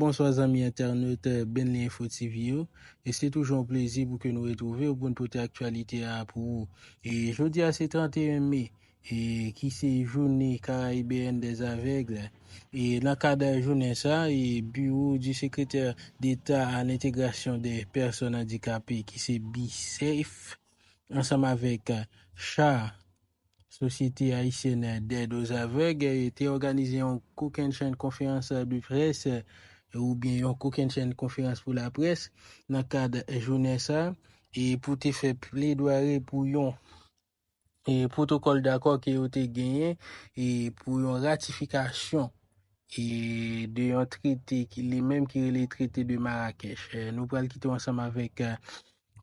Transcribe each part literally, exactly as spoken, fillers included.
Bonswa zanmi entènot Benlin Info T V yo. E se toujou yon plezi pou ke nou retwouve w pou n pote aktyalite a pou ou. E jodi a se trannteyen me, e ki se jounen Caraïbéenne des aveugles. E nan kad jounen sa, e Bureau du Secrétaire d'État à l'intégration des personnes handicapées, ki se BICEF, ansanm avèk cha Société Haïtienne d'Aide aux Aveugles, te òganize yon kokennchenn konferans de près, oubyen yon kokennchenn konferans pou laprès, nan kad jounen sa, e pou te fè pledwari pou yon e pwotokòl dakò ke yo te genyen e pou yon ratifikasyon e de yon trete ki li menm ki rele trete de Marrakech. E nou pral kite w ansanm avèk e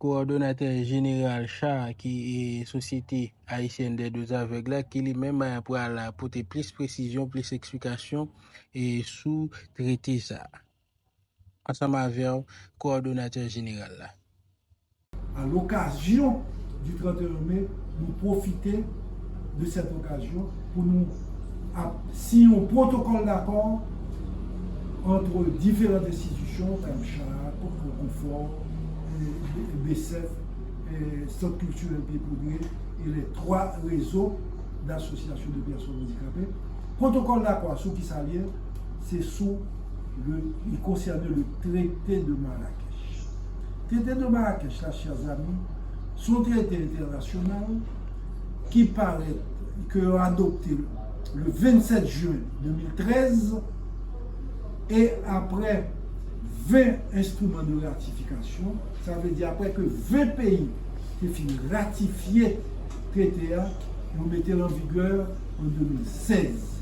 kowòdonatè jeneral cha ki e Société Haïtienne d'Aide aux Aveugles la, ki li menm e pral pote plis presizyon, plis eksplikasyon e sou trete sa a. Ansanm avè w, kowòdonatè jeneral la. À l'occasion du trente et un mai, nous profiter de cette occasion pour nous signer un protocole d'accord entre différentes institutions comme cha, Confort, BICEF, Centre Culturel Pied Poudré et les trois réseaux d'associations de personnes handicapées. Protocole d'accord sou ki sa l ye, se sou le, il concerne le traité de Marrakech. Traité de Marrakech la, chers amis, se yon trete entènasyonal ki parèt ke yo adopte le vennsèt jen de mil trèz e apre ven enstriman de ratifikasyon, sa vle di apre ke ven peyi te fin ratifye trete a, yo mete l an vigè an de mil sèz.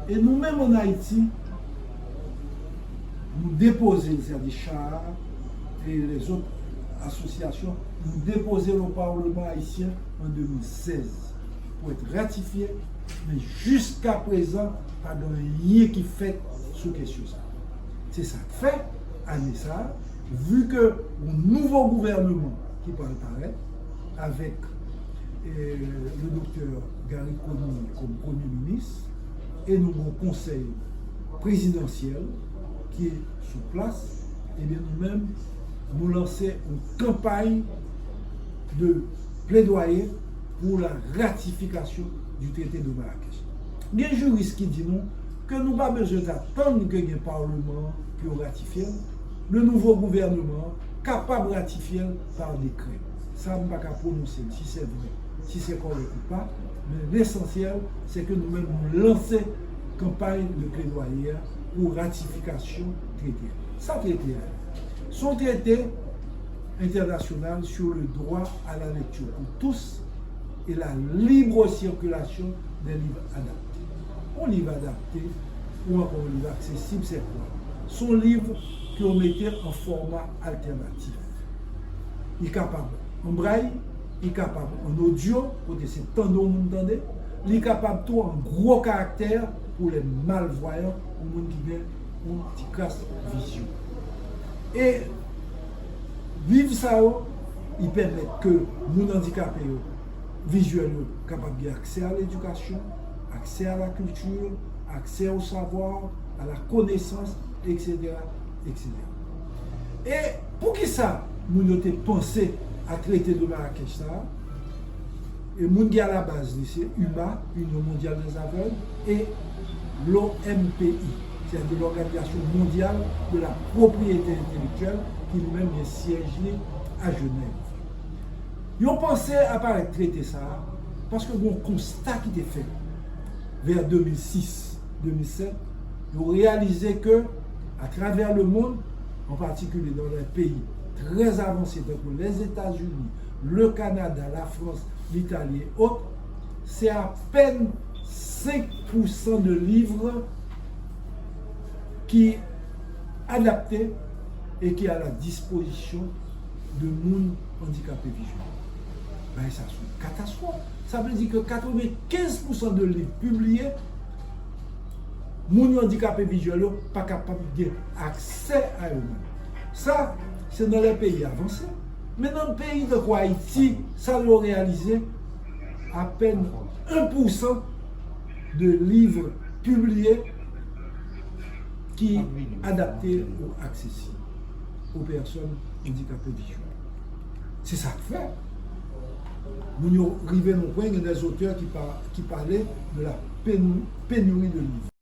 E nou menm ann Ayiti, nou depoze l, sètadi cha a e lèzòt asosyasyon, nou depoze l o Parleman ayisyen an de mil sèz pou èt ratifye, men jiskaprezan pa gen anyen ki fèt sou kesyon sa. Se sa k fè, ane sa a, vi ke yon nouvo gouvèneman ki pral parèt avèk e, le doktè Garry Conille kòm premye minis e nou gen yon konsèy prezidansyèl ki sou plas, ebyen nou menm, nou lanse yon kanpay de pledwaye pour la ratification du traité de Marrakech. Gen jiris ki di nou ke nou pa bezwen t atann ke gen Palman an pou yo ratifye l. Le nouvo gouvèneman an kapab ratifye l pa dekrè. Sa, m pa ka pwononse m si se vre, si se kòrèk ou pa, men lesansyèl, se ke nou menm, nou lanse kanpay de pledwaye a pou ratifikasyon trete a. Sa trete a ye? Se yon trete entènasyonal sur le droit à la lecture pour tous et la libre circulation des livres adaptés. Yon liv adapte ou ankò yon liv aksesib, se kwa? Se yon liv ke yo mete an fòma altènatif. Li kapab an bray, li kapab an odyo, kote se tande yon moun tande, li kapab tou an gwo karaktè pou lè malvwayan, yon moun ki gen yon ti kras vizyon. E liv sa yo, li pèmèt ke moun andikape yo, vizyèl yo, kapab gen aksè a ledikasyon, aksè a la kilti, aksè o savwa, a la konesans, etsetera, etsetera. E poukisa moun yo te panse a trete de Marakech sa a? E moun ki alabaz li se UMA, Union Mondiale des Aveugles, e l'O M P I, sètadi l'Organisation Mondiale de la Propriété Intellectuelle, ki li menm gen syèj li a Jenèv. Yo panse a parèt trete sa a paske gen yon konsta ki te fèt vè de mil sis, de mil sèt, yo reyalize ke atravè lemonn, an patikilye dans les pays très avancés tankou Lèzetazini, le Kanada, la Frans, Litali e ot, se apèn senk pousan de liv ki adapte e ki a la dispozisyon de moun andikape vizyèl. Bagay sa se yon katastwòf. Sa vle di ke katrevenkenz pousan de liv pibliye, moun yo andikape vizyèl yo pa kapab gen aksè a yo menm. Sa, se nan lè peyi avanse. Men nan peyi tankou Ayiti, sa yo reyalize, apèn en pousan de liv pibliye ki adapte ou aksesib aux personnes handicapées visuelles. Se sa k fè moun yo rive nan yon pwen, gen des auteurs ki, pa, ki pale de la pénu- pénurie de livres.